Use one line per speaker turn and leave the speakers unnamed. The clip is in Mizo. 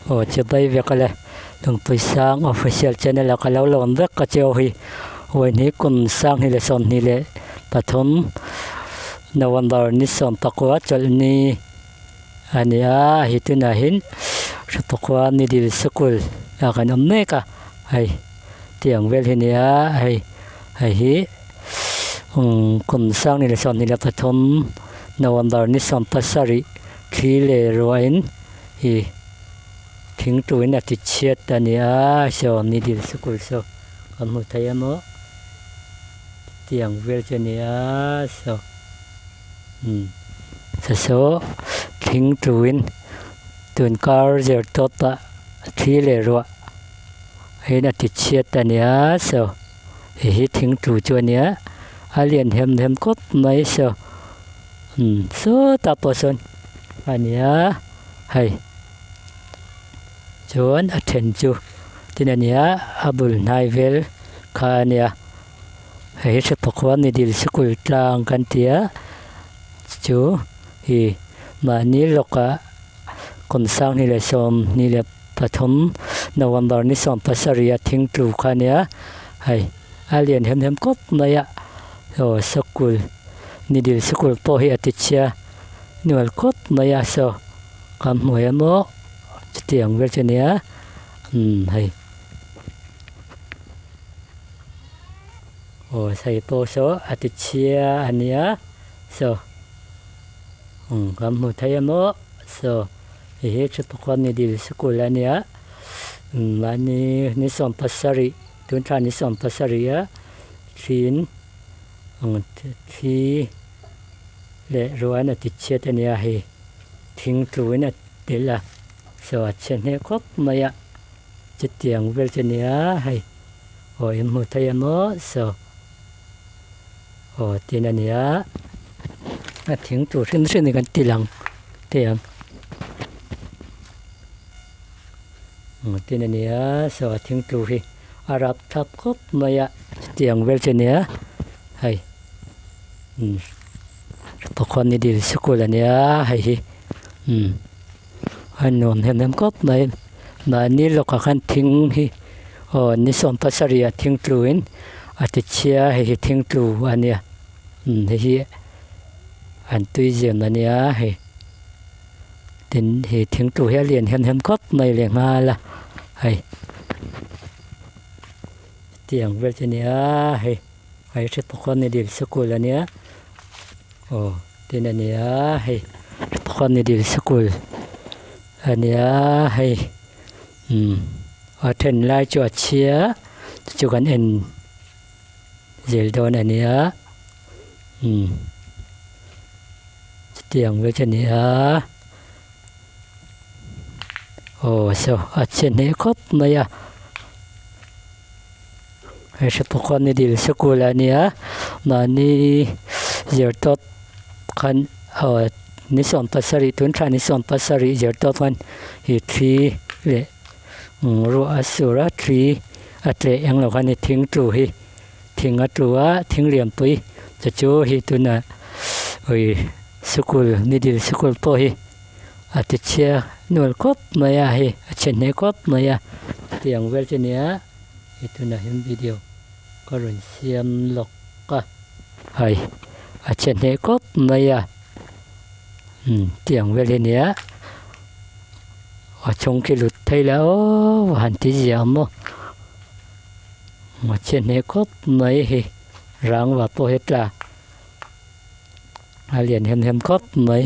Aw chibai vek ale Lungpui sang official channel a ka lo lawn vek ka cheu hi vawiin hi kum sanghnih leh 23 November ni 19 chawlhni a ni a hei tunah hian hriatpakua middle sikul ah kan awm mek a hei tiang vel hi a ni a hei hei hi umm kum 2023 November ni 17 thli leh ruahin ih thing tuin a ti chhiat a ni a saw middle sikul saw kan hmu thei a maw tiang vel chu a ni a saw. Umm saw thing tuin tun kar zir tawp ah thi leh ruah hian a ti chhiat a nia saw hei hi thing tu chu a nia a lian hem hem khawp mai saw umm sawtah pawh sawn a nia hei chuan a then chu tin a nia a bul hnai vel kha a nia. Hei hi hre phawk huan ni dil sikul tlang kan ti a chu ih mahni lawkah kum 2023 November ni 17 a thing tlu kha a nia hei a lian hem hem khawp mai a aw sikul ni dil sikul pawh hi a ti chhia nual khawp mai a saw kan hmu em aw chutiang vel chu a nia umm hei. Aw sawi pawh saw a ti chhia a nia saw umm kan hmu thei a maw saw hei hi thu pakhat middle sikul a nia umm mahni ni 17 tun thla ni 17 a thliin umm thli leh ruan a ti chhiat a nia hei thing tluin a telh a saw a chhe hneh khawp mai a chutiang vel chu a nia hei. Aw in hmu thei a maw saw aw tin a nia a thing tur hrim hrim in kan ti lang thei ang aw tin a nia saw a thing tur hi a rap thlap khawp mai a chutiang vel chu a nia hei umm pakhawn ni dil sikul a nia hei hi umm a nuam hem hem khawp mai mahni lawkah khan thing hi aw ni 17 ah thing tlu in a ti chhia hei hi thing tlu a nia umm hei hi an tui ziam a nia hei tin hei thing tlu hi a lian hem hem khawp mai leh nghal a hei tiang vel chu a nia hei hei hre pakhat middle sikul a nia aw tin a nia hei pakhat middle sikul a nia hei umm a then lai chu a chhia chu kan en zel dawn a nia umm chutiang vel chu a ni a aw saw a chhe hneh khawp mai a hei hre pawh khaw middle sikul a nia mahni zirtawp khan aw ni 17 tun thla ni 17 zirtawp khan ih thli leh ruah a sur a thli a tleh eng lo khan ni thing tlu hi thing a tlu a thing lianpui te chu hei tunah ui sikul middle sikul pawh hi a ti chhia nual khawp mai a hei a chhe hneh khawp mai a tiang vel chu a nia. Hei tunah hian video ka rawn siam lawk a hei a che hneh khawp mai a umm tiang vel hi a nia a chhung khi lut thei la aw han ti ziah ang maw a che hneh khawp mai hei rangva pawh hi tla a lian hem hem khawp mai.